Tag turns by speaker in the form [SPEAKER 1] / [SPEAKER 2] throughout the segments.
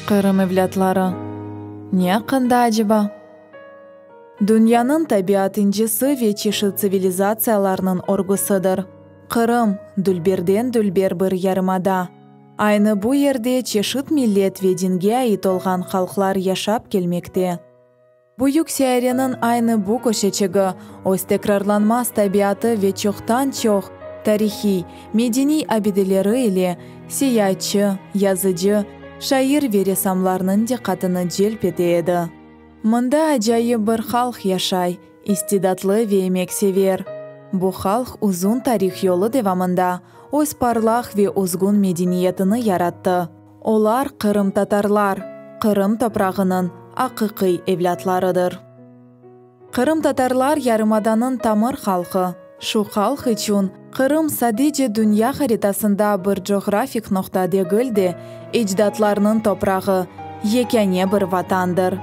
[SPEAKER 1] Qırım evlâtları. Ne aqqında aceba? Dünyanıñ tabiat incisi ve çeşit tsivilizatsiyalarnıñ örgüsidir. Qırım, dülberden dülber bir yarımada. Aynı bu yerde çeşit millet ve dinge ait olğan halqlar yaşap kelmekte. Büyük seyareniñ aynı bu köşeçigi öz tekrarlanmaz tabiatı ve çoqtan-çoq tarihiy, medeniy abideleri ile seyaatçı, yazıcı, şair ve ressamlarnıñ diqqatını celp ete edi. Mında acayip bir halq yaşay, istidatlı ve emeksever. Bu halq uzun tarih yolu devamında öz parlaq ve özgün medeniyetini yarattı. Olar qırımtatarlar, Qırım toprağınıñ aqiqiy evlâtlarıdır. Qırımtatarlar yarımadanıñ tamır halqı. Şu halq içün Qırım sadece dünya haritasında bir coğrafik noqta degil de, ecdatlarnıñ toprağı, yekâne bir vatandır.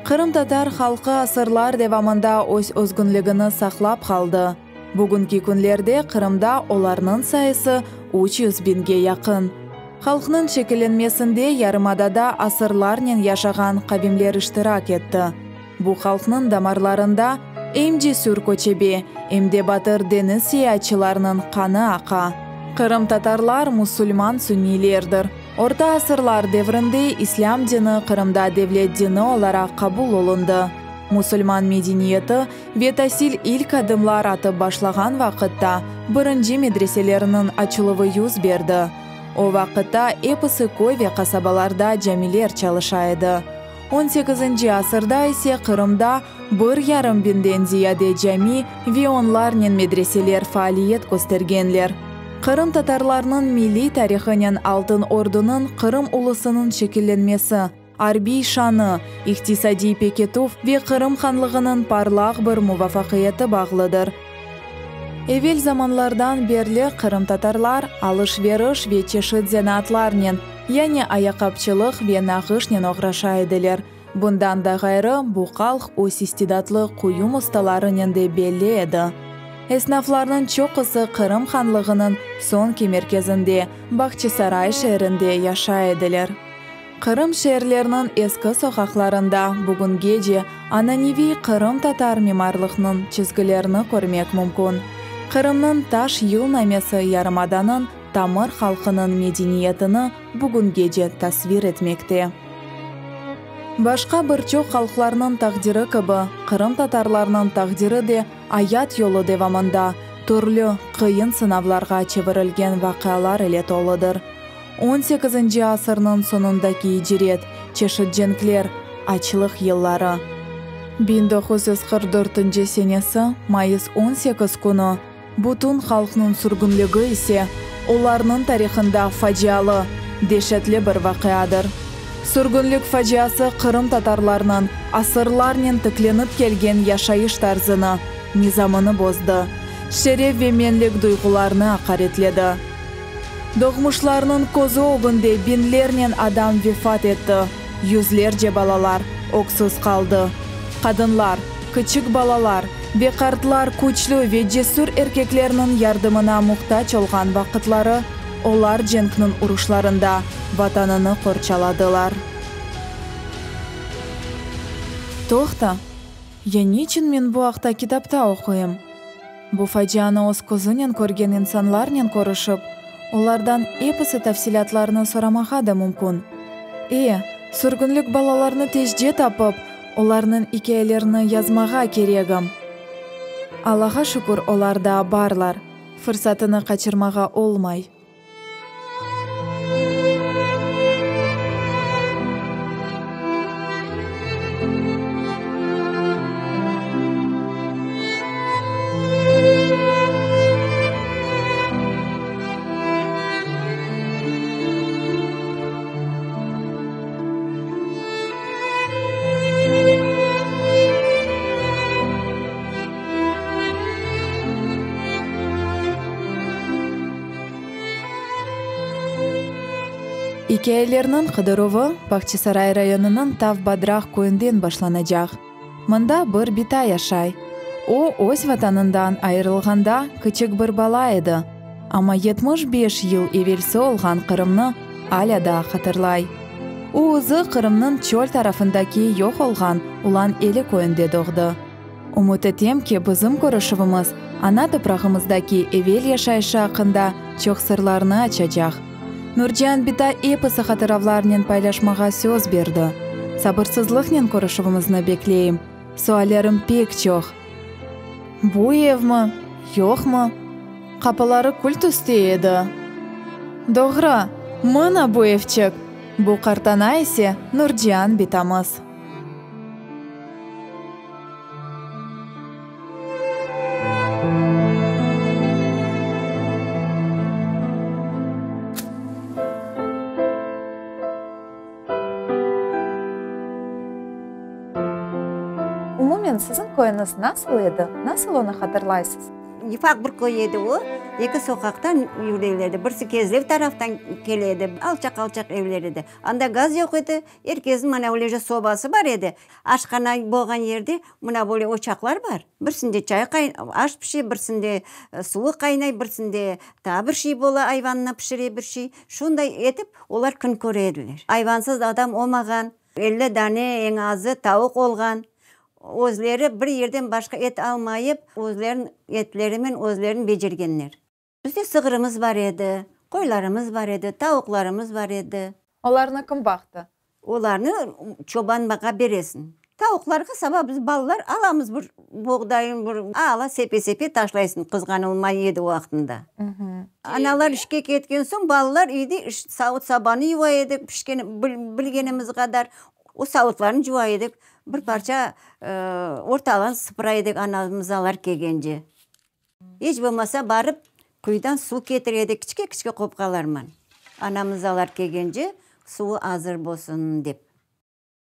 [SPEAKER 1] Qırımtatar halqı asırlar devamında öz özgünligini saqlap qaldı. Bugünki künlerde Qırımda olarnıñ sayısı 300 biñge yaqın. Halqnıñ şekillenmesinde yarımadada asırlarnen yaşağan qavimler iştirak etti. Bu halqnıñ damarlarında em cesür köçebe, em de batır deñiz seyaatçılarnıñ qanı aqa. Qırımtatarlar musulman sünniylerdir. Orta asırlar devrinde islâm dini Qırımda devlet dini olaraq qabul olundı. Musulman medeniyeti ve tasil ilk adımlar atıp başlağan vaqıtta birinci medreselerniñ açıluvı yüz berdi. O vaqıtta episi köy ve qasabalarda camiler çalışa edi. On sekizinci asırda ise Qırımda bir yarım biñden ziyade cami ve onlarnen medreseler faaliyet köstergenler. Qırımtatarlarnıñ milliy tarihınen Altın Ordunıñ Qırım ulusınıñ şekillenmesi, arbiy şanı, iqtisadiy pekitüv ve Qırım hanlığınıñ parlaq bir muvafaqiyeti bağlıdır. Evel zamanlardan berli qırımtatarlar alış-veriş ve çeşit zenaatlarnen, yani ayaqqapçılıq ve nağışnen oğraşa ediler. Bundan da ğayrı, bu halq öz istidatlı quyum ustalarınen de belli edi. Esnaflarnıñ çoqusı Qırım hanlığınıñ soñki merkezinde, Bağçasaray şeerinde yaşay ediler. Qırım şeerleriniñ eski soqaqlarında bugüngece ananeviy qırımtatar mimarlıqnıñ çizgilerini körmek mümkün. Qırımnıñ taş yılnamesi yarımadanıñ tamır halqınıñ medeniyetini bugüngece tasvir etmekte. Başqa bir çoq halqlarnıñ taqdiri kibi, qırımtatarlarnıñ taqdiri de ayat yolu devamında türlü qıyın sınavlarğa çevirilgen vaqialar ile toludır. On sekizinci asırnıñ soñundaki icret, çeşit cenkler, açlıq yılları. 1944 senesi, mayıs 18 künü, bütün halqnıñ sürgünligi ise, olarnıñ tarihında facialı, deşetli bir vaqiadır. Sürgünlik faciası qırımtatarlarnıñ asırlarnen tiklenip kelgen yaşayış tarzını, nizamını bozdı, şeref ve menlik duyğularını aqaretledi. Doğmuşlarnıñ közü ögünde biñlernen adam vefat etti, yüzlerce balalar öksüz qaldı. Qadınlar, kiçik balalar ve qartlar küçlü ve cesür erkeklerniñ yardımına muhtac olğan vaqıtları olar cenkniñ uruşlarında Vatanını qorçaladılar. Toqta, ya niçün men bu aqta kitapta oquyım? Bu facianı öz közünen körgen insanlarnen körüşip, olardan episi tafsilâtlarnı soramağa da mümkün. E, sürgünlik balalarnı tezce tapıp, olarnıñ ikâyelerini yazmağa keregim. Allağa şükür, olar daa barlar, fırsatını qaçırmağa olmay. İkâyelerniñ qıdıruvı Bağçasaray rayonınıñ Tav Badraq köyünden başlanacaq. Mında bir bita yaşay. O, öz vatanından ayırılğanda kiçik bir bala edi, amma 75 yıl evelsi olğan Qırımnı alâ daa hatırlay. O özü Qırımnıñ çöl tarafındaki yoq olğan Ulan Eli köyünde doğdı. Ümüt etem ki, bizim körüşüvimiz ana toprağımızdaki evel yaşayışı aqqında çoq sırlarnı açacaq. Nurcian bita episi hatıravlarnen paylaşmağa söz berdi. Sabırsızlıqnen körüşüvimizni bekleyim. Suallerim pek çoq. Bu evmi, yoqmı? Qapıları kül tüste edi. Doğru, mına bu evçik! Bu qartana ise Nurcian bitamız. Umumen, siziñ köyüñiz nasıl edi? Nasıl onı hatırlaysız?
[SPEAKER 2] Ufaq bir köy edi o. Eki soqaqtan yüreler edi. Birisi Kezlev taraftan kele edi. Alçaq-alçaq evler edi. Anda gaz yoq edi. Er kesniñ mana öylece sobası bar edi. Aşhana bolğan yerde mına böyle ocaqlar bar. Birisinde çay qay, aş pişe, birisinde suvu qaynay, birisinde taa bir şey bola, ayvanına pişire bir şey. Şunday etip olar kün köre ediler. Ayvansız adam olmağan. 50 dane eñ azı tavuq olğan. Özleri bir yerden başqa et almayıp, özleriniñ etlerimen özlerini becergenler. Bizde sığırımız bar edi, qoylarımız bar edi, tavuqlarımız bar edi.
[SPEAKER 1] Olarnı kim baqtı?
[SPEAKER 2] Olarnı çoban baqa beresiñ. Tavuqlarğa saba biz balalar alamız bir boğdayın bir ala sepe-sepe taşlaysıñ, qızğanılmay edi o vaqtında. Analar işke ketken soñ balalar üyde savut-sabanı yuva edik, pişken bilgenimiz qadar o savutlarnı cuva edik, bir parça ortalıqnı sıpıra edik anamızalar kelgence. İç bolmasa barıp quyudan suv ketire edik kiçke-kiçke qopqalarman, anamızalar kelgence suvı azır bolsun dep.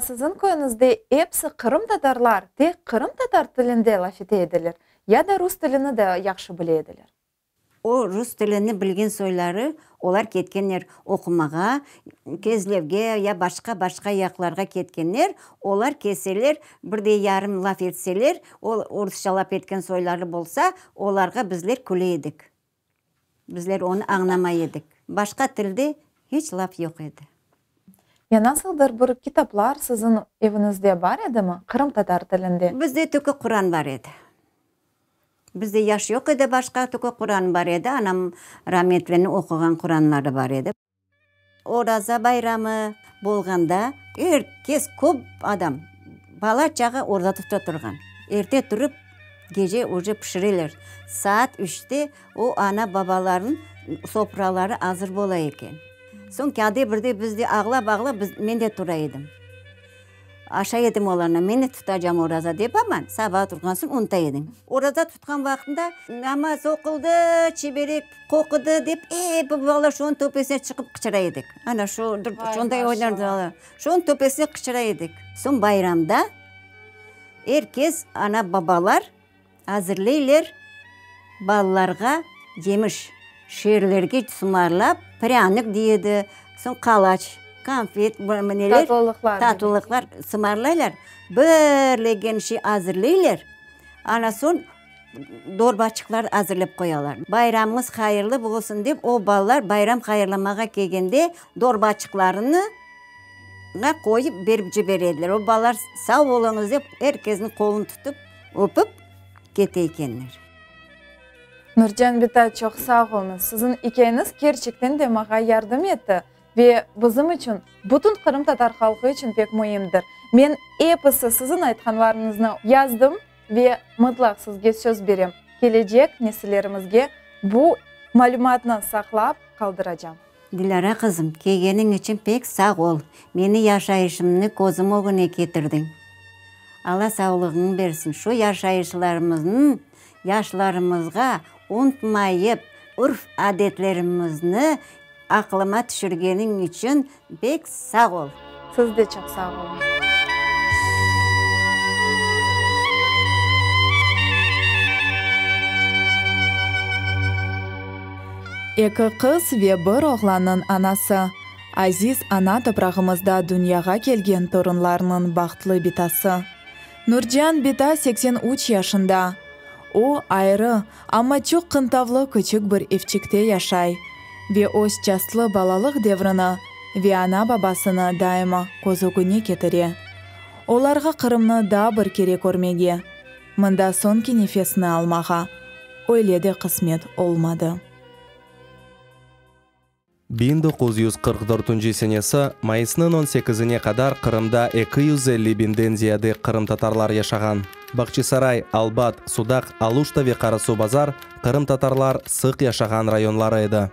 [SPEAKER 1] Siziñ köyüñizde episi qırımtatarlar tek qırımtatar tilinde laf ete ediler ya da rus tilini de yahşı bile ediler?
[SPEAKER 2] O rus tilini bilgen soyları, olar ketkenler oqumağa, Kezlevge ya başqa-başqa yaqlarğa ketkenler, olar kelseler, bir de yarım laf etseler, o orusça laf etken soyları bolsa, olarğa bizler küle edik. Bizler onı añlamay edik. Başqa tilde hiç laf yoq edi.
[SPEAKER 1] Ya nasıldır bir kitaplar siziñ eviñizde bar edimi, qırımtatar tilinde?
[SPEAKER 2] Bizde tüki Quran bar edi. Bizde yaş yoq edi, başqa tüki Quran bar edi, anam rametliniñ oquğan Quranları bar edi. Oraza bayramı bolğanda er kes, köp adam, bala-çağa oraza tuta turğan. Erte turıp, gece uje pişireler. Saat üçte o ana-babalarnıñ sofraları azır bola eken. Soñ kâde birde biz de ağlap-ağlap biz, men de tura edim. Aşay edim olarnı, men de tutacam oraza dep, amma saba turğan soñ unuta edim. Oraza tutqan vaqtında namaz oquldı, çiberek qoqudı dep, ep bala şunıñ töpesine çıqıp qıçıra edik. Ana şu, şonday oynardılar. Şunıñ töpesine qıçıra edik. Soñ bayramda er kes, ana-babalar Azırleyler balalarğa yemiş, şeerlerge sımarlap, prânik dey edi, soñ qalaç, konfet, neler,
[SPEAKER 1] Tatlılıqlar.
[SPEAKER 2] tatlılıqlar sımarlaylar, birlegen şey azırleyler, ana soñ dorbaçıqlar azırlap qoyalar. Bayramıñız hayırlı bolsun dep, o balalar bayram hayırlamağa kelgende dorbaçıqlarını qoyıp berip cibere ediler. O balalar sağ oluñız dep, er kesniñ qolunı tutıp, Öpip kete ekenler.
[SPEAKER 1] Nurcan bita, çoq sağ oluñız. Siziñ ikâyeñiz kerçekten de maña yardım etti ve bizim içün, bütün qırımtatar halqı içün pek müimdir. Men episi siziñ aytqanlarıñıznı yazdım ve mıtlaq sizge söz berem, kelecek nesillerimizge bu malümatnı saqlap qaldıracam.
[SPEAKER 2] Dilâra qızım, kelgeniñ içün pek sağ ol. Meni yaşayışımnı közüm ögüne ketirdiñ. Alla sağlığıñı bersin. Şu yaşayışlarımıznı yaşlarımızğa unutmayıp, urf-adetlerimizni aqlıma tüşürgeniñ içün pek sağ ol.
[SPEAKER 1] Siz de çoq sağ oluñ. Eki qız ve bir oğlannıñ anası, aziz ana toprağımızda dünyağa kelgen torunlarnıñ bahtlı bitası. Nurcian bita 83 yaşında. O, ayrı, amma çoq qıntavlı küçük bir evçikte yaşay ve öz çastlı balalıq devrini. Ve ana-babasını daima köz ögüne ketire. Olarğa Qırımnı daa bir kere körmege, mında soñki nefesini almağa öyle de qısmet olmadı.
[SPEAKER 3] 1944 senesi mayısnıñ on sekizine qadar Qırımda 250 biñden ziyade qırımtatarlar yaşağan. Bağçasaray, Albat, Sudaq, Aluşta ve Qarasuvbazar qırımtatarlar sıq yaşağan rayonları edi.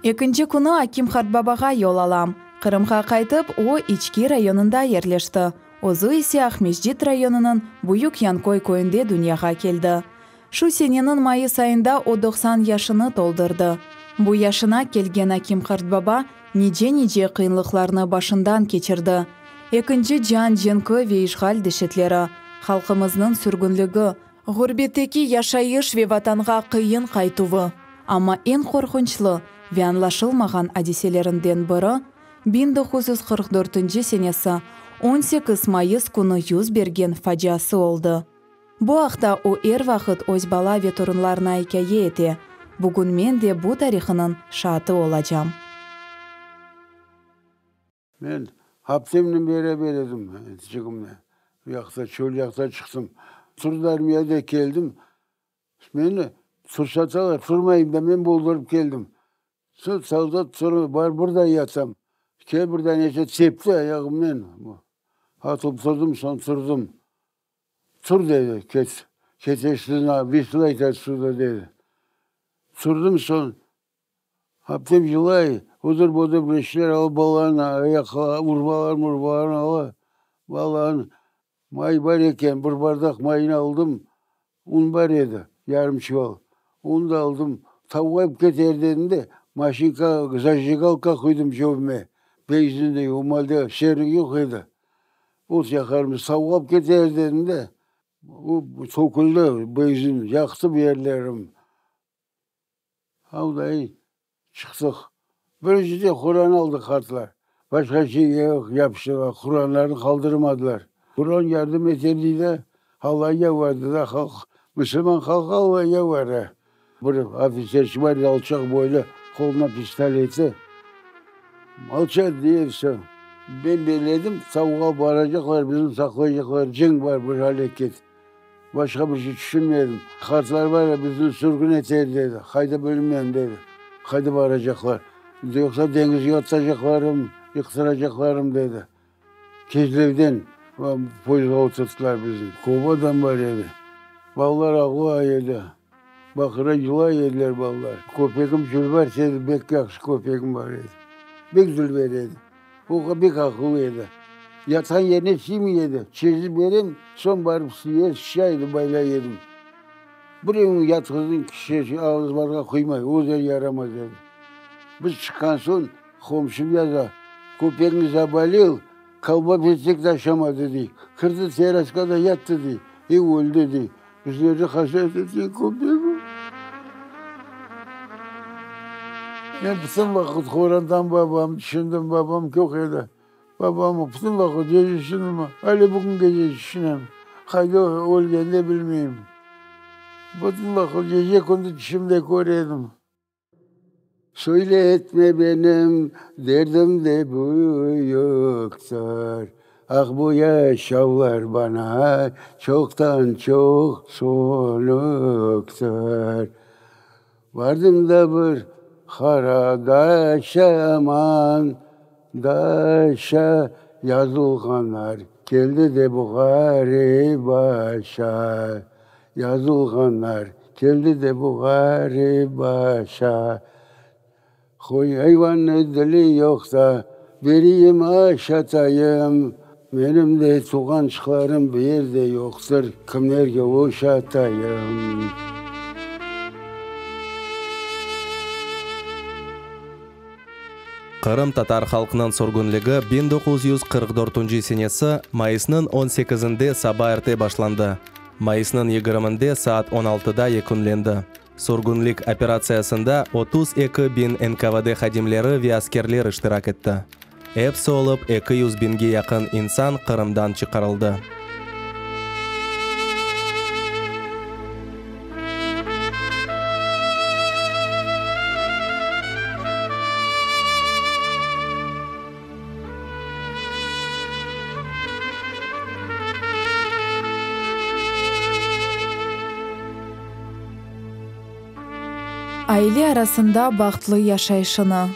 [SPEAKER 1] Ekinci künü Akim qartbabağa yol alam. Qırımğa qaytıp, o, İçki rayonında yerleşti. Özü ise Aqmescit rayonınıñ Büyük Yanköy köyünde dünyağa keldi. Şu seneniñ mayıs ayında o 90 yaşını toldurdı. Bu yaşına kelgen Akim qartbaba nice-nice qıyınlıqlarnı başından keçirdi. Ekinci cian cenki ve işğal deşetleri, halqımıznıñ sürgünligi, ğurbetteki yaşayış ve Vatanğa qıyın qaytuvı, amma eñ qorqunçlı ve añlaşılmağan adiselerinden biri, 1944 senesi 18 mayıs künü yüz bergen faciası oldı. Bu aqta o er vaqıt öz bala ve torunlarına ikâye ete. Bugün men de bu tarihınıñ şaatı olacam.
[SPEAKER 4] Men aptemnen beraber edim, çıqımda. Bu yaqta, çöl yaqta çıqtım. Turdı armiyada keldim. Meni tursatalar, turmayım da, men boldurıp keldim. Soñ soldat tur, bar burada yatam. Kel bir danesi tepti ayağımnen. Atılıp turdım, soñ turdım. Tur dedi, ket, keteşsizna, vısılay otsuda dedi. Turdım soñ, aptem yılay, odır-budır bir şeyler alıp balalarnı ayaqqa, urbalarını-murbalarını ala, balalarnı may bar eken, bir bardaq mayını aldım, un bar edi, yarım çuval, un da aldım, tavuğa keter dedim de, maşinka, zajigalka qoydım cebime, benzin de, o malde sernik yoq edi, ot yaqarmız, tavuğa keter dedim de, o töküldi benzin, yaqtı yerlerim. Alday çıqtıq. Birincide Quran aldı qartlar. Başqa şey yoq, yapıştılar. Quranlarnı qaldırmadılar. Quran yardım eter dey de, Alla yavardı da halq, musulman halqı Alla yavara. Bir ofitserçik bar edi, alçaq boylu, qoluna pistoleti. Alçaq dey, vse. Men belledim, tavuğa baracaqlar, bizni saqlaycaqlar, cenk bar, bir aleket. Başqa bir şey tüşünmedim. Qartlar bar ya, bizni sürgün eter, dedi. Qayda bilmeyim, dedi. Qayda baracaqlar. Yoqsa deñizge atacaqlarım, yıqtıracaqlarım, dedi. Kezlevden poyezdğa oturttılar bizni. Köp adam bar edi. Balalar ağlay edi. Baqıra yılay ediler balalar. Köpegim Cülbars edi, bek yahşı köpegim bar edi. Bek dülber edi. O bek aqıllı edi. Yatqan yerine siymey edi. Çezip berem, soñ barıp siyer, sıça edi, baylay edim. Birevniñ yatqızın kişi ağızlarğa quymay, özleri yaramaz edi. Biz çıqqan soñ qomşum yaza, Köpegiñ zabolel, kolba bersek de aşamadı, dey. Kirdi teraska da yattı, dey. E, öldi, dey. Bizlerni hasret etken köpegim. Men bütün vaqıt qorantam, babamnı tüşündim, babam yoq edi. Babamı bütün vaqıt gece tüşündim, ale bugün gece tüşünem. Qayda ölgenini de bilmeyim. Bütün vaqıt gece-kündüz tüşümde köre edim. Söyle etme benim derdim de büyüktir, Ah bu yaşavlar bana çoqtan çoq sönüktir. Vardım da bir qara daşa aman, daşa, Yazılğanlar keldi de bu ğarip başa. Yazılğanlar keldi de bu ğarip başa, Qoy ayvannı dili yoq da, bereyim aşatayım, Menim de tuvğançıqlarım bu yerde yoqtır, kimlerge oşatayım.
[SPEAKER 3] Qırımtatar halqınıñ sürgünligi 1944 senesi mayısnıñ on sekizinde saba erte başlandı. Mayısnıñ yigirminde saat on altıda yekünlendi. Sürgünlik operatsiyasında 32 biñ NKVD hadimleri ve askerler iştirak etti. Epsi olıp 200 biñge yaqın insan Qırımdan çıqarıldı.
[SPEAKER 1] Aile arasında bahtlı yaşayışını,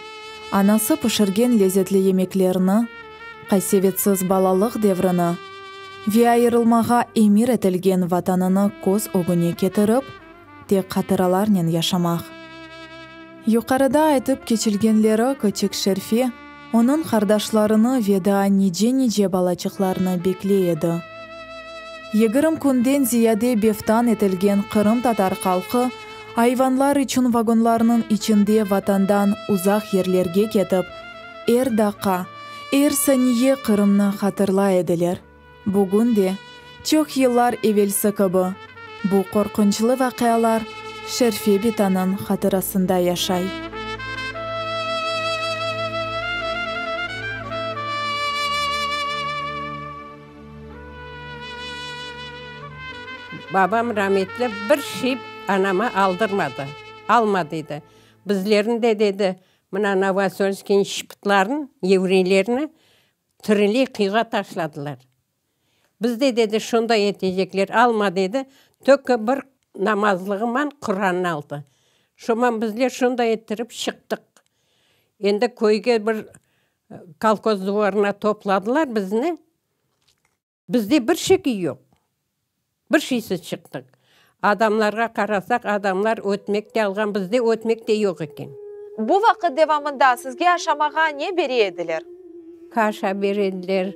[SPEAKER 1] anası pişirgen lezetli yemeklerni, qasevetsiz balalıq devrini ve ayırılmağa emir etilgen Vatanını köz ögüne ketirip, tek hatıralarnen yaşamaq. Yuqarıda aytıp keçilgenleri kiçik Şerfe, onıñ qardaşlarını ve daa nice-nice balaçıqlarnı bekley edi. Yigirmi künden ziyade beftan etilgen qırımtatar halqı ayvanlar içün vagonlarnıñ içinde Vatandan uzaq yerlerge ketip, er daqqa, er saniye Qırımnı hatırlay ediler. Bugün de, çoq yıllar evelsi kibi, bu qorqunçlı vaqialar Şerfe bitanıñ hatırasında yaşay.
[SPEAKER 5] Babam rametli bir şey anama aldırmadı, alma dedi. Bizlerni de dedi, mına Novosölskiyniñ şıpıtların, yevreylerni Tiriley qıyğa taşladılar. Biz de, dedi, şunday etecekler, alma, dedi, töke bir namazlığıman Qurannı aldı. Şoman bizler şunday ettirip çıqtıq. Endi köyge bir kolhoz dvorına topladılar bizni. Bizde bir şekil yoq. Bir şeysiz çıqtıq. Adamlarğa qarasaq, adamlar ötmek de alğan, bizde ötmek de yoq eken.
[SPEAKER 1] Bu vaqıt devamında sizge aşamağa ne bere ediler?
[SPEAKER 5] Kaşa bere ediler,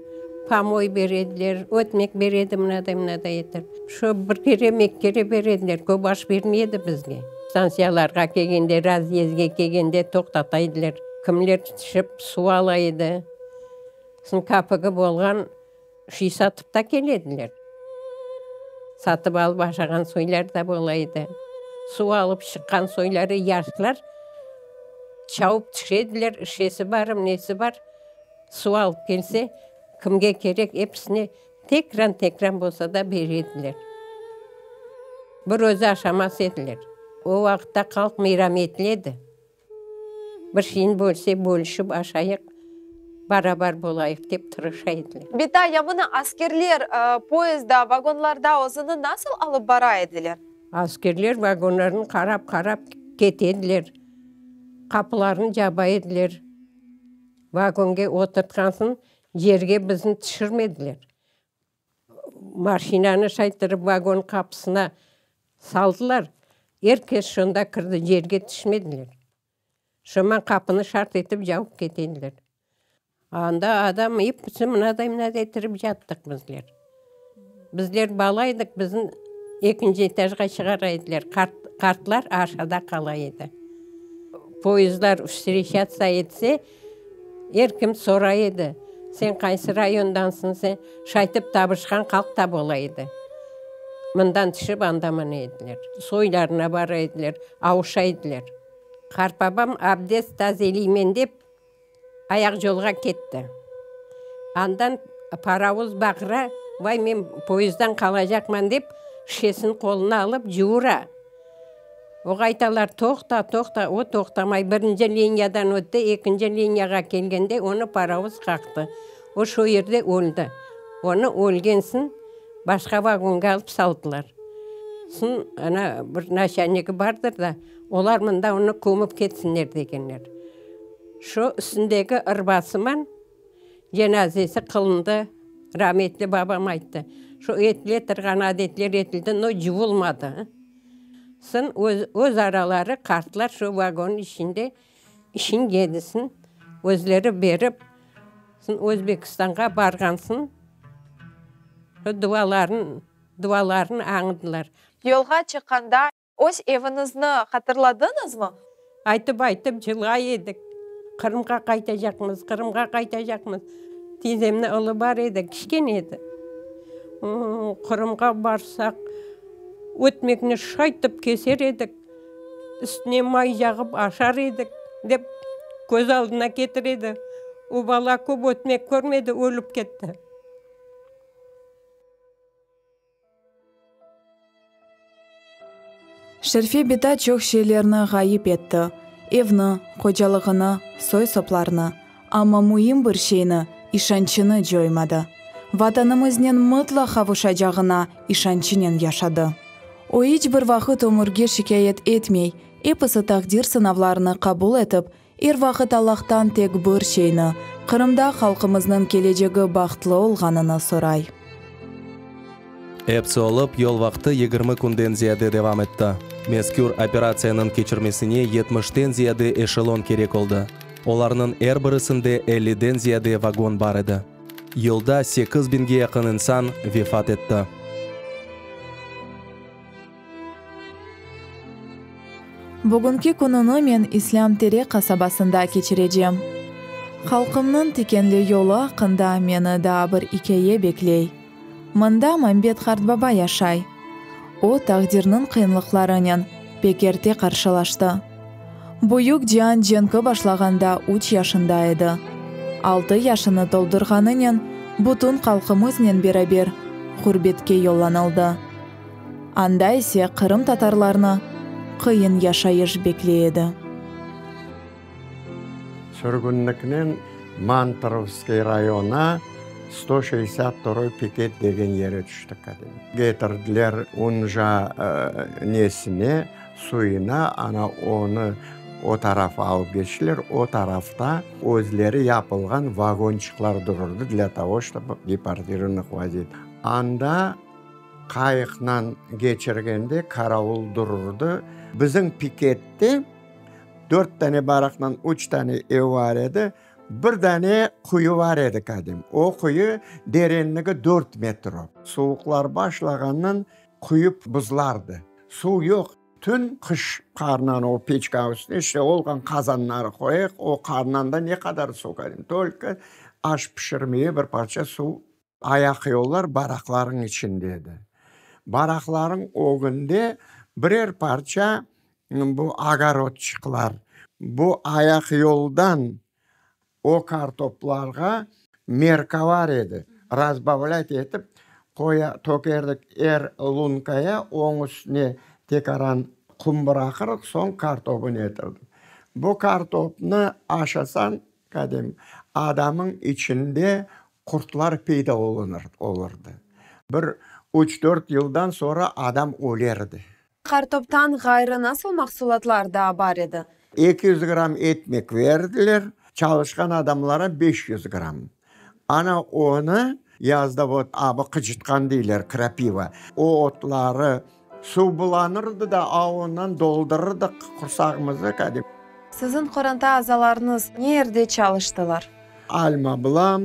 [SPEAKER 5] pamoy bere ediler, ötmek bere edi, mınaday-mınaday etip. Şu bir kere, eki kere bere ediler, köp aş bermey edi bizge. Stansiyalarğa kelgende, razyezdge kelgende toqtata ediler. Kimler tüşip suv ala edi. Soñ kapigi bolğan. Şiy satıp ta kele ediler. Satıp alıp aşağan soylar da bola edi. Suv alıp çıqqan soyları yaşlar çavup tüşe ediler, şişesi barım, nesi bar, suv alıp kelse, kimge kerek, episine tekran-tekran bolsa da bere ediler. Bir özü aşamaz ediler. O vaqıtta halq meyrametli edi. Bir şeyni bölse, bölüşip aşayıq, barabar bolayıq, dep tırışa ediler.
[SPEAKER 1] Bita, ya mına askerler poyezdda, vagonlarda özüni nasıl alıp bara ediler?
[SPEAKER 5] Askerler vagonlarnı qarap-qarap kete ediler, qapılarnı caba ediler. Vagonge oturtqan soñ yerge bizni tüşürmediler. Maşinanı şayttırıp vagon qapısına saldılar, er kes şonda kirdi, yerge tüşmediler. Şoman qapını şart etip cavıp kete ediler. Anda adam episi mınaday-mınaday ettirip yattıq bizler. Bizler bala edik, bizni ekinci etajğa çıqara ediler, qart, qartlar aşağıda qala edi. Poyezdlar vstreçatsa etse, Er kim soray edi, Sen qaysı rayondansıñ, sen? Şaytip tabışqan halq da bola edi. Mından tüşip anda mına ediler. Soylarına bara ediler, avuşa ediler. Qartbabam abdest tazeliymen dep, ayaqyolğa ketti. Andan paravuz bağıra, Vay, men poyezddan qalacaqman dep, şişesini qoluna alıp cuvura. Oğa aytalar, Toqta, toqta, o toqtamay, birinci liniyadan ötti, ekinci liniyağa kelgende onı parovoz qaqtı. O şo yerde öldi. Onı ölgen soñ başqa vagonğa alıp saldılar. Soñ, ana, bir naçalnigi bardır da, olar mında onı kömip ketsinler degenler. Şo üstündeki ırbasıman Cenazesi qılındı, rametli babam ayttı. Şu etile turğan adetler etildi, no cuvulmadı. Soñ öz, öz araları qartlar şu vagonnıñ içinde işin yedisin, özleri berip, soñ Özbekistanğa barğan soñ, şu duaların, dualarını añdılar.
[SPEAKER 1] Yolğa çıqqanda Öz eviñizni hatırladıñızmı?
[SPEAKER 5] Aytıp-aytıp cılay edik. Qırımğa qaytacaqmız, Qırımğa qaytacaqmız. Tizemniñ oğlu bar edi, kiçkene edi. Qırımğa barsaq, ötmekni şaytıp keser edik, üstüne may yağıp aşar edik, dep köz aldına ketire edi. O bala köp ötmek körmedi, ölip ketti.
[SPEAKER 1] Şerfe bita çoq şeylerni ğayıp etti, evni, qocalığını, soy-soplarnı. Amma müim bir şeyni, işançını coymadı. Vatanımıznen mıtlaq qavuşacağına işançınen yaşadı. O iç bir vaqıt ömürge şikâyet etmey, Episi taqdir sınavlarını qabul etip, er vaqıt Allahtan tek bir şeyni, Qırımda halqımıznıñ kelecegi bahtlı olğanını soray.
[SPEAKER 3] Epsi olıp, yol vaqtı 20 künden ziyade devam etti. Mezkür operatsiyanıñ keçirmesine yetmişten ziyade eşelon kerek oldı. Olarnıñ er birisinde elliden ziyade vagon bar edi. Yolda sekiz biñge yaqın insan vefat etti.
[SPEAKER 1] Bugünki kününi men İslâm Terek qasabasında keçirecem. Halqımnıñ tikenli yolu aqqında meni daa bir ikâye bekley. Mında Mambet qartbaba yaşay. O, taqdirniñ qıyınlıqlarınen pek erte qarşılaştı. Büyük cian cenki başlağanda üç yaşında edi. Altı yaşını toldurğanınen bütün halqımıznen beraber ğurbetke yollanıldı. Anda ise qırımtatarlarnı qıyın yaşayış bekley edi.
[SPEAKER 6] Sürgünliknen Manturovskiy rayonı sto şeşdesât vtoroy piket degen yere tüştik. Ketirdiler Unja nesine, suyuna, ana onı o tarafa alıp keçtiler, o tarafta özleri yapılğan vagonçıqlar dururdı dlâ togo, ştob deportirovannih vozit. Anda Qayıqnan keçirgende qaravul dururdı. Bizim pikette dört dane baraqnan üç dane ev bar edi. Bir dane quyu bar edi qadim. O quyu derenligi dört metro. Suvuqlar başlağannan quyu buzlardı. Suv yoq. Tün qış qarnan o peçka üstüne işte olğan qazanları qoyıq, o qarnan da ne qadar suv qadim. Tolko aş pişirmeye bir parça suv Ayaqyollar baraqlarıñ içinde edi. Baraqlarıñ ögünde birer parça bu ogorodçıqlar. Bu ayaqyoldan o kartoplarğa merka bar edi. Razbavlât etip qoya, tökerdik er lunkaya, onıñ üstüne tekaran qum bıraqırıq, soñ kartobını etirdik. Bu kartopnı aşasañ, qadim, adamıñ içinde Qurtlar peyda olurdı. Bir üç-dört yıldan soñra adam ölerdi.
[SPEAKER 1] Qartoptan ğayrı nasıl mahsulatlar daa bar edi?
[SPEAKER 6] 200 gramm etmek verdiler, çalışqan adamlara 500 gramm. Ana onı yazda vot abı qıcıtqan deyler, krapiva. O otları suv bulanırdı da, a ondan doldurırdıq qursağımızı, kadip.
[SPEAKER 1] Siziñ qoranta azalarıñız ne yerde çalıştılar?
[SPEAKER 6] Alma ablam,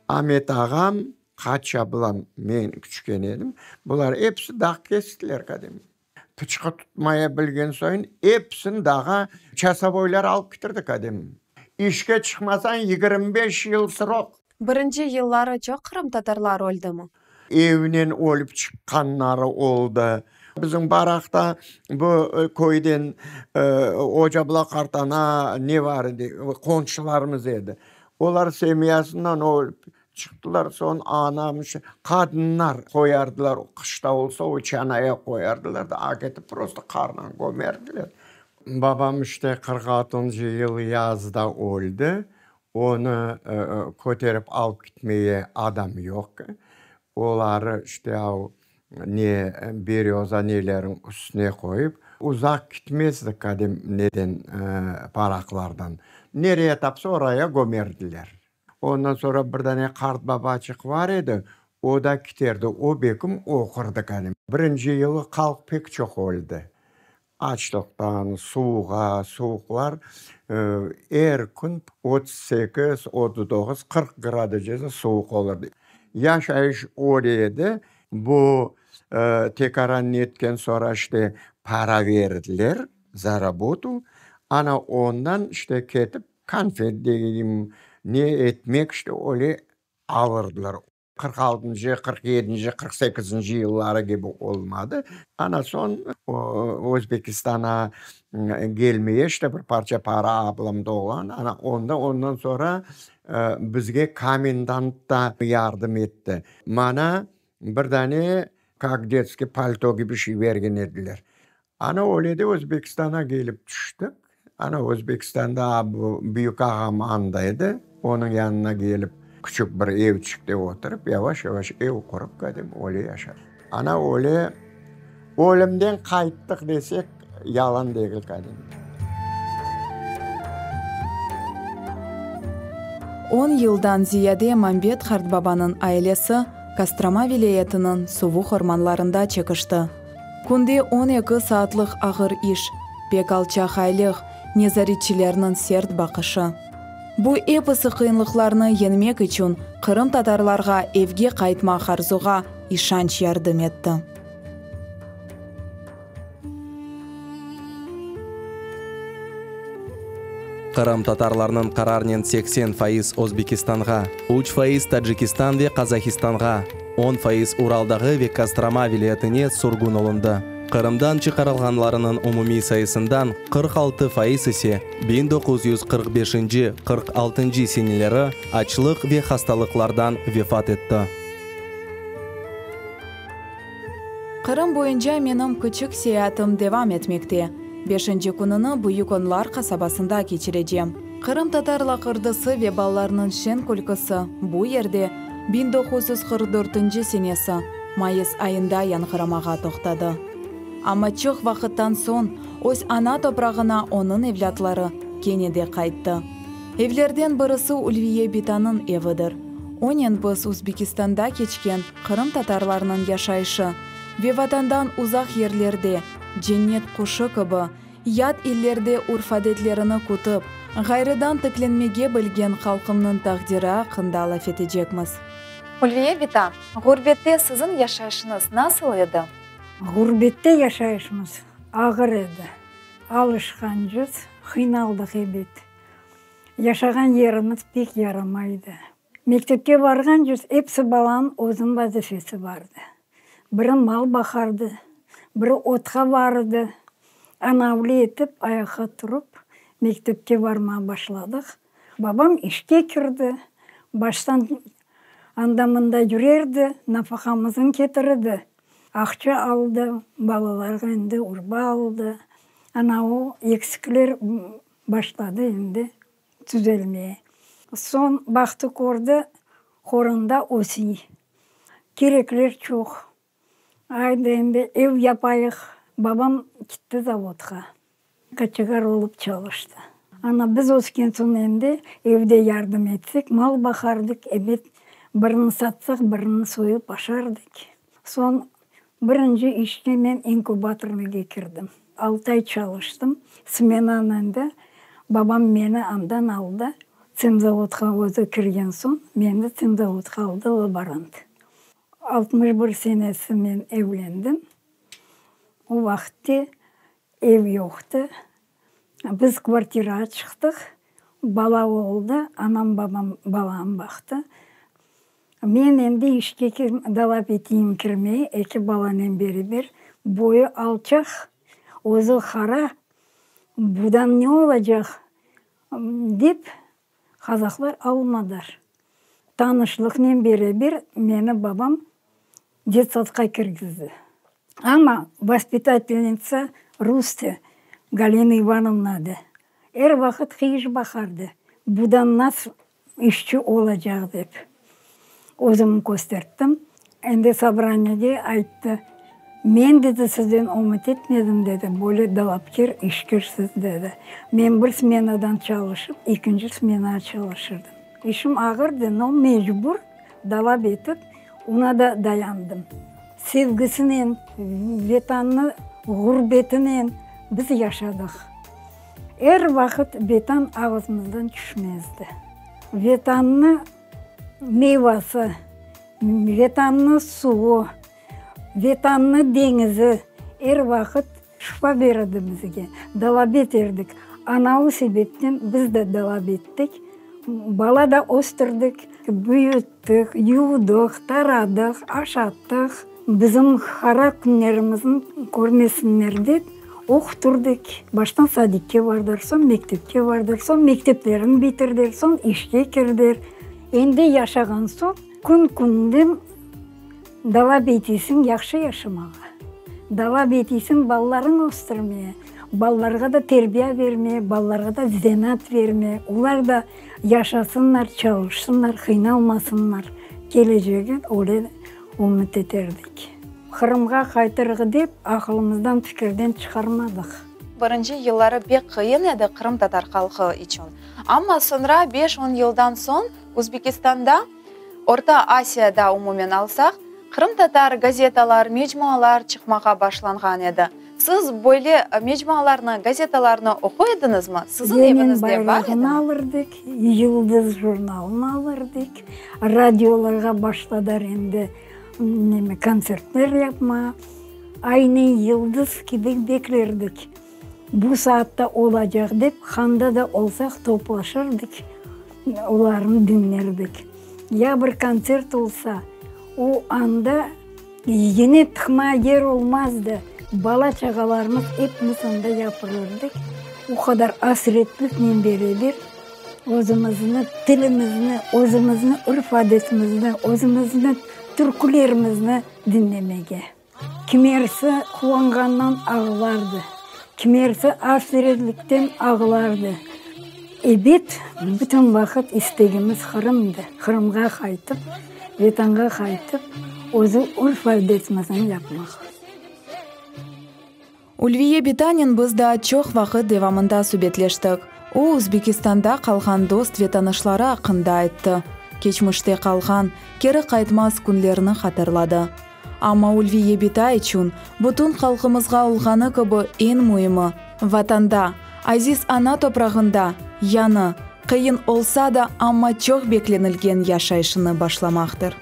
[SPEAKER 6] Amet ağam, Qaç ablam, men küçüken edim, bular episi dağ kestiler qadim. Pıçqı tutmaya bilgen soyun episini dağa çasovoylar alıp kitirdi qadim. İşke çıqmasañ 25 yıl srok.
[SPEAKER 1] Birinci yılları çoq qırımtatarlar öldimi?
[SPEAKER 6] Evnen ölip çıqqanları oldı. Bizim baraqta bu köyden Ocabla qartana ne bar edi, qonşularımız edi. Olar semyasından ölip çıqtılar, soñ anam, qadınlar qoyardılar, qışta olsa o çanaya qoyardılar da, aketip prosto qarnan kömerdiler. Babam işte 46-ncı yıl yazda öldi. Onı köterip alıp kitmeye adam yoq. Oları işte av ne beryoza neleriñ üstüne qoyıp, uzaq kitmezdik qadim neden paraqlardan. Nereye tapsa oraya gömerdiler. Ondan sonra bir dane qart babaçıq var edi, o da kiterdi, o bekim oqurdı qadim. Birinci yılı halq pek çoq öldi. Açlıqtan, suvuğa, suvuqlar er kün 38, 39, 40 graduscası suvuq olurdı. Yaşayış öyle edi, bu tekaran netken soñra işte para berdiler za rabotu, ana ondan işte ketip konfet deyim, ne etmek işte öyle alırdılar. 46-ncı, 47-nci, 48-nci yılları kibi olmadı. Ana soñ Özbekistana kelmeye işte bir parça para ablam doğğan, ana onda ondan soñra bizge komendant da yardım etti. Mana bir dane kak detskiy palto kibi şey bergen ediler. Ana öyle de Özbekistana kelip tüştik. Ana Özbekistanda bu büyük ağam anda edi. Onıñ yanına kelip küçük bir evçikte oturıp, yavaş-yavaş ev qurıp, qadim öyle yaşadıq. Ana öyle ölümden qayttıq desek. Yalan degil qadin.
[SPEAKER 1] On yıldan ziyade Mambet qartbabanıñ ailesi Kostroma vilâyetiniñ suvuq ormanlarında çekişti. Künde 12 saatlıq ağır iş, pek alçaq aylıq, nezaretçilerniñ sert baqışı. Bu episi qıyınlıqlarnı yeñmek içün qırımtatarlarğa evge qaytmaq arzuğa işanç yardım etti.
[SPEAKER 3] Qırımtatarlarnıñ qararnen 80% Özbekistanğa, 3% Tacikistan ve Qazahistanğa, 10% Ural dağı ve Kostroma vilâyetine sürgün olundı. Qırımdan çıqarılğanlarınıñ umumiy sayısından 46% ise 1945-nci, 46-ncı seneleri açlıq ve hastalıqlardan vefat etti.
[SPEAKER 1] Qırım boyunca menim küçük seyaatım devam etmekte. Beşinci kününi Büyük Onlar qasabasında keçirecem. Qırımtatar laqırdısı ve balalarnıñ şeñ külküsi bu yerde 1944 senesi mayıs ayında yañğıramağa toqtadı. Amma çoq vaqıttan soñ öz ana toprağına onıñ evlâtları kene de qayttı. Evlerden birisi Ülviye bitanıñ evidir. Onen biz Özbekistanda keçken qırımtatarlarnıñ yaşayışı ve Vatandan uzaq yerlerde, cennet quşu kibi, yat illerde urf-adetlerini kütip, ğayrıdan tiklenmege bilgen halqımnıñ taqdiri aqqında laf etecekmiz. Ülviye bita, ğurbette siziñ yaşayışıñız nasıl edi?
[SPEAKER 7] Ğurbette yaşayışımız ağır edi. Alışqancız, qıynaldıq ebet. Yaşağan yerimiz pek yaramaydı. Mektepke barğancız episi balanıñ özüniñ vazifesi bardı. Biri mal baqardı, biri otqa bardı. Anavlı etip ayaqqa turıp mektepke barmağa başladıq. Babam işke kirdi, baştan anda-mında yürerdi, nafaqamıznı ketirdi. Aqça aldı, balalarğa endi urba aldı. Ana o eksikler başladı endi tüzelmeye. Soñ baqtı kördi, qoranda ösiy. Kerekler çoq. Aydı endi ev yapayıq. Babam kitti zavodqa. Koçegar olıp çalıştı. Ana biz ösken soñ endi evde yardım etsek, mal baqardıq, ebet, birini satsaq, birini soyup aşardıq. Soñ birinci işke men inkubatornıge kirdim. Altı ay çalıştım. Smenanen de babam meni andan aldı. Tsemzavodqa özü kirgen soñ, meni tsemzavodqa aldı laborant. 61 senesi men evlendim. O vaqıtte ev yoqtı. Biz kvartirağa çıqtıq. Bala oldı, anam, babam balanı baqtı. Men endi işke dalap eteyim kirmeye, eki balanen beraber. Boyu alçaq, özü qara, budan ne olacaq, dep qazaqlar almadılar. Tanışlıqnen beraber meni babam detsadqa kirgizdi. Amma vospitatelnitsa rustı, Galina İvanovna adı, er vaqıt qıyış baqardı, budan nasıl işçi olacaq dep. Özümni kösterttim. Endi sobraniyede ayttı, Men, dedi, sizden ümüt etmedim, dedi, böyle dalapker işkirsiz, dedi. Men bir smenadan çalışıp, ekinci smenağa çalışırdım. İşim ağırdı, no mecbur dalap etip, oña da dayandım. Sevgisinen, Vetannı ğurbetinen biz yaşadıq. Er vaqıt Vetan ağızımızdan tüşmezdi. Vetannı meyvası, Vetannı suvu, Vetannı deñizi er vaqıt şifa berdi bizge. Dalap eterdik. Ana o sebepten biz de dalap ettik. Bala da östürdik, büyüttik, yuvdıq, taradıq, aşattıq. Bizim qara künlerimizni körmesinler dep, oqutırdık. Baştan sadikke bardır, soñ mektepke bardır, soñ mekteplerini bitirdir, soñ işke kirdir. Endi yaşağan soñ kün-künden dalap etesiñ yahşı yaşamağa. Dalap etesiñ balalarıñ östürmeye, balalarğa da terbiya bermeye, balalarğa da zenaat bermeye. Olar da yaşasınlar, çalışsınlar, qıynalmasınlar, kelecegi öyle ümüt eterdik. Qırımğa qaytırıq dep aqılımızdan, fikirden çıqarmadıq.
[SPEAKER 1] birinci yılları pek qıyın edi qırımtatar halqı içün. Amma soñra beş-on yıldan soñ Özbekistanda, Orta Asiyada umumen alsaq, qırımtatar gazetalar, mecmualar çıqmağa başlanğan edi. Siz böyle mecmualarnı, gazetalarnı oquy ediñizmi? Siziñ
[SPEAKER 7] Lenin
[SPEAKER 1] eviñizde bar
[SPEAKER 7] bayrağını
[SPEAKER 1] edimi?
[SPEAKER 7] alırdık, Yıldız jurnalını alırdık, radiolarğa başladılar endi neme, kontsertler yapmağa. Aynı yıldız kibi beklerdik, bu saatta olacaq dep, handa da olsaq toplaşırdık, olarnı diñlerdik. Ya bir kontsert olsa, o anda yine tıqma yer olmazdı, bala-çağalarımız epimiz anda yapılırdık. O qadar asretliknen beraber özümizni tilimizni, özümizni urf-adetimizni, özümizni türkülerimizni diñlemege. Kimersi quvanğandan ağlardı, kimersi asretlikten ağlardı. Ebet, bütün vaqıt istegimiz Qırımdı, Qırımğa qaytıp, Vetanğa qaytıp, özü urf-adetimizni yapmaq.
[SPEAKER 1] Ülviye bitanen biz daa çoq vaqıt devamında subetleştik. O, Özbekistanda qalğan dost ve tanışları aqqında ayttı, keçmişte qalğan, keri qaytmaz künlerni hatırladı. Amma Ülviye bita içün, bütün halqımızğa olğanı kibi eñ müimi, Vatanda, aziz ana toprağında yañı, qıyın olsa da, amma çoq beklenilgen yaşayışını başlamaqtır.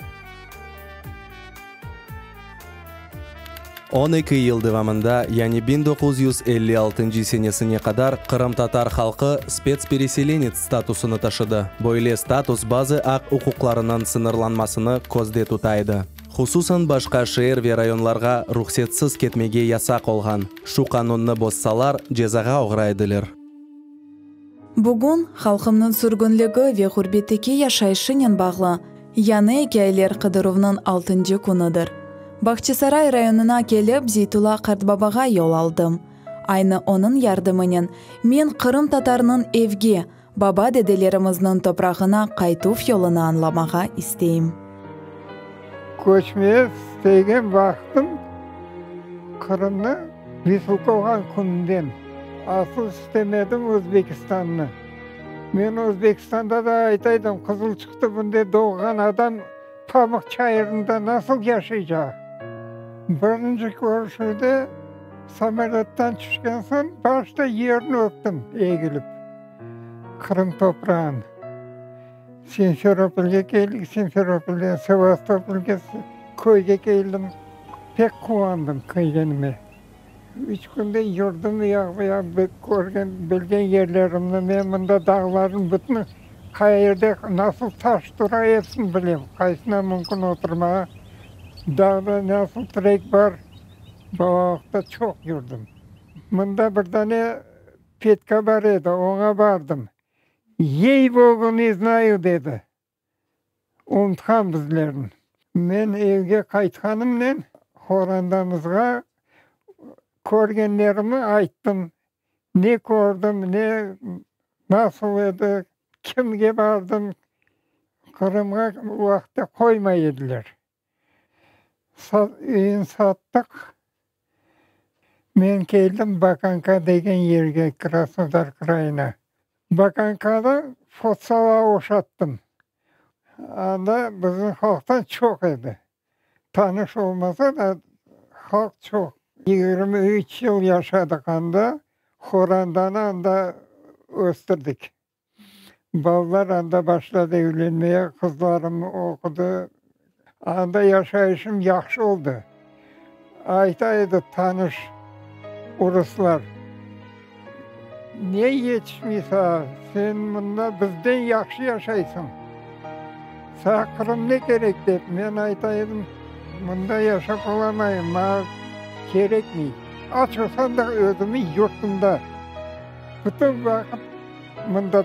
[SPEAKER 3] 12 yıl devamında, yani 1956 senesine qadar qırımtatar halqı spetspereselenets statusını taşıdı. Böyle status bazı aq-uquqlarınıñ sıñırlanmasını közde tuta edi. Hususan başqa şeer ve rayonlarğa ruhsetsiz ketmege yasaq olğan. Şu qanunnı bozsalar, cezağa oğray ediler.
[SPEAKER 1] Bugün, halqımnıñ sürgünligi ve ğurbetteki yaşayışınen bağlı yañı ikâyeler qıdıruvnıñ altıncı künüdir. Bağçasaray rayonına kelip, Zeytulla qartbabağa yol aldım. Aynı onıñ yardımınen men qırımtatarnıñ evge, baba-dedelerimizniñ toprağına qaytuv yolunı añlamağa isteyim.
[SPEAKER 8] Köçmeye istegen vaqtım Qırımnı respublika olğan künden. Asıl istemedim Özbekistannı. Men Özbekistanda da ayta edim, Qızılçıq tübünde doğğan adam pamıq çayırında nasıl yaşaycaq? Birinci körüşüvde samolöttan tüşken soñ başta yerni öptim egilip, Qırım toprağını. Simferopolge keldik, Simferopolden Sevastopolge, köyge keldim. Pek quvandım kelgenime. Üç künde yurdim uyaq-bu yaq, körgen, bilgen yerlerimni, men mında dağlarnıñ bütün qayerde nasıl taş tura episini bilem, qaysına mümkün oturmağa, dağda nasıl trek bar, balalıqta çoq yurdim. Mında bir dane Petka bar edi, oña bardım. Yey bogu ne znayu, dedi. Unutqan bizlerni. Men evge qaytqanımnen qorandamızğa körgenlerimi ayttım. Ne kördim, ne, nasıl edi, kimge bardım. Qırımğa o vaqıtta qoymay ediler. Üyün sattıq. Men keldim Bakanka degen yerge, Krasnodar krayına. Bakankada fotsala oşattım. Anda bizim halqtan çoq edi. Tanış olmasa da, halq çoq. 23 yıl yaşadıq anda, horandanı anda östürdik. Balalar anda başladı evlenmeye, qızlarım oqudı. Anda yaşayışım yahşı oldı. Ayta edi tanış uruslar, Ne yetişmey saña, sen mında bizden yahşı yaşaysıñ. Saña Qırım ne kerek dep, men ayta edim, mında yaşap olamayım, maña kerekmey. Aç olsam da özümi yurtumda. Bütün vaqıt mında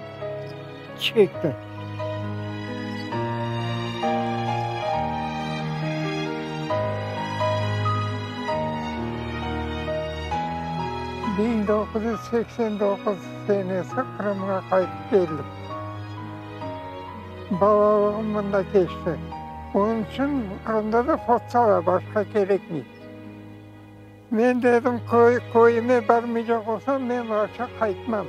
[SPEAKER 8] çekti. 1989 senesi Qırımğa qaytıp keldim. Balalığım mında keçti. Onıñ içün Qırımda da fotsala, başqa kerekmey. Men dedim, köy, köyüme barmaycaq olsam, men vapşe qaytmam.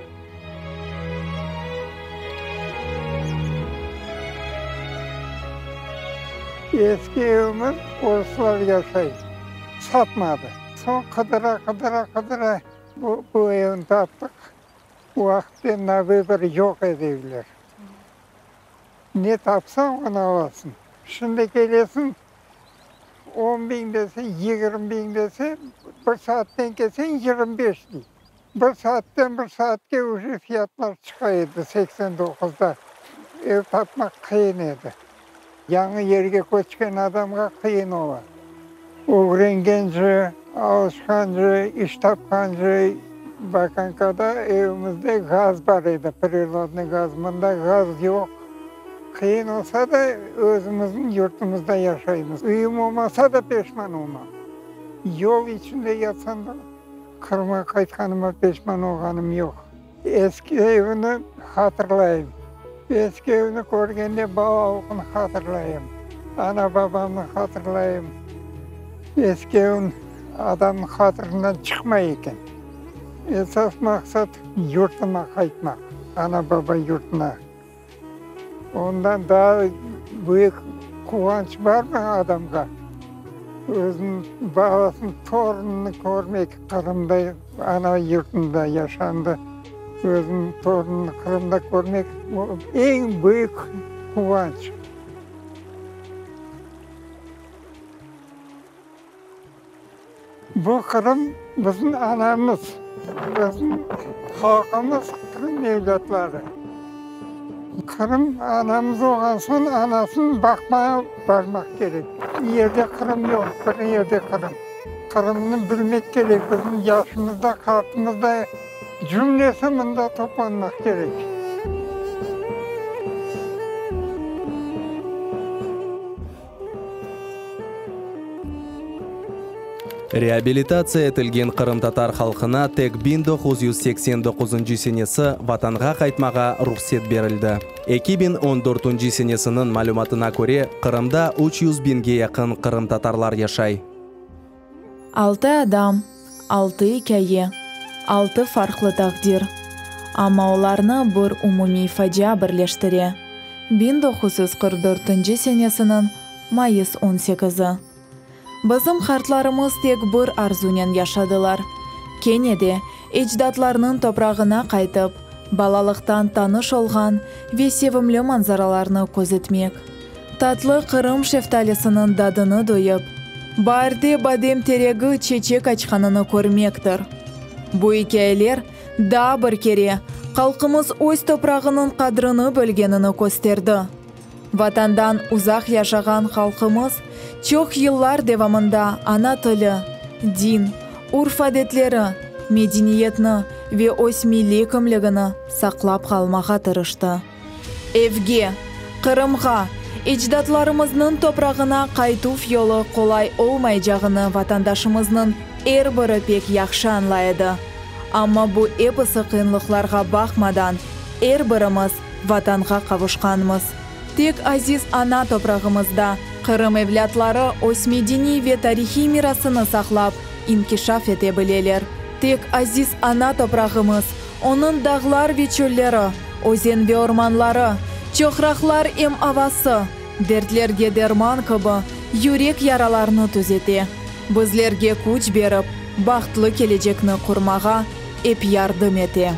[SPEAKER 8] Eski evimiz oruslar yaşay, satmadı. Soñ qıdıra, qıdıra, qıdıra bu, bu evni taptıq. O vaqıtte na vıbor yoq edi evler. Ne tapsañ, onı alasıñ. Şimdi kelesiñ, on biñ dese, 20 biñ dese, bir saatten kelseñ, 25 dey. Bir saatten bir saatke uje fiyatlar çıqa edi 89-da. Ev tapmaq qıyın edi. Yañı yerge köçken adamğa qıyın ola. Ögrengence, alışqance, iş tapqance, Bakankada evimizde gaz bar edi, prirodnıy gaz. Mında gaz yoq. Qıyın olsa da, özümizniñ yurtumızda yaşaymız. Üyüm olmasa da peşman olmam. Yol içinde yatsam da, Qırımğa qaytqanıma peşman olğanım yoq. Eski evni hatırlayım. Eski evni körgende balalıqnı hatırlayım. Ana-babamnı hatırlayım. Eski ev adamnıñ hatırından çıqmay eken. Esas maqsat, yurtuma qaytmaq, ana-baba yurtuna. Ondan daa büyük quvanç barmı adamğa? Özüniñ balasını, torunını körmek, Qırımda, ana yurtunda yaşandı, özüniñ torunını Qırımda körmek, bu eñ büyük quvanç. Bu Qırım bizim anamız, bizim halqımız Qırım evlâtları. Qırım anamız olğan soñ, anasını baqmağa barmaq kerek. Yerde Qırım yoq, bir yerde Qırım. Qırımnı bilmek kerek, bizim yaşımız da, qartımız da, cümlesi mında toplanmaq kerek.
[SPEAKER 3] Reabilitatsiya etilgen qırımtatar halqına tek 1989 senesi Vatanğa qaytmağa ruhset berildi. 2014 senesiniñ malümatına köre, Qırımda 300 biñge yaqın qırımtatarlar yaşay.
[SPEAKER 1] Altı adam, altı ikâye, altı farqlı taqdir. Amma olarnı bir umumiy facia birleştire, 1944 senesiniñ mayıs on sekizi. Bizim qartlarımız tek bir arzunen yaşadılar, kene de ecdatlarnıñ toprağına qaytıp, balalıqtan tanış olğan ve sevimli manzaralarnı közetmek. Tatlı Qırım şeftalisiniñ dadını duyıp, baarde badem teregi çeçek açqanını körmektir. Bu ikâyeler daa bir kere halqımız öz toprağınıñ qadrini bilgenini kösterdi. Vatandan uzaq yaşağan halqımız çoq yıllar devamında ana tili, din, urf-adetleri, medeniyetni ve öz milliy kimligini saqlap qalmağa tırıştı. Evge, Qırımğa, ecdatlarımıznıñ toprağına qaytuv yolu qolay olmaycağını vatandaşımıznıñ er biri pek yahşı añlay edi. Amma bu episi qıyınlıqlarğa baqmadan, er birimiz Vatanğa qavuşqanmız. Tek aziz ana toprağımızda Qırım evlâtları öz medeniy ve tarihiy mirasını saqlap, inkişaf ete bileler. Tek aziz ana toprağımız, onıñ dağlar ve çölleri, özen ve ormanları, çoqraqlar em avası, dertlerge derman kibi, yürek yaralarnı tüzete, bizlerge küç berip, bahtlı kelecekni qurmağa ep yardım ete.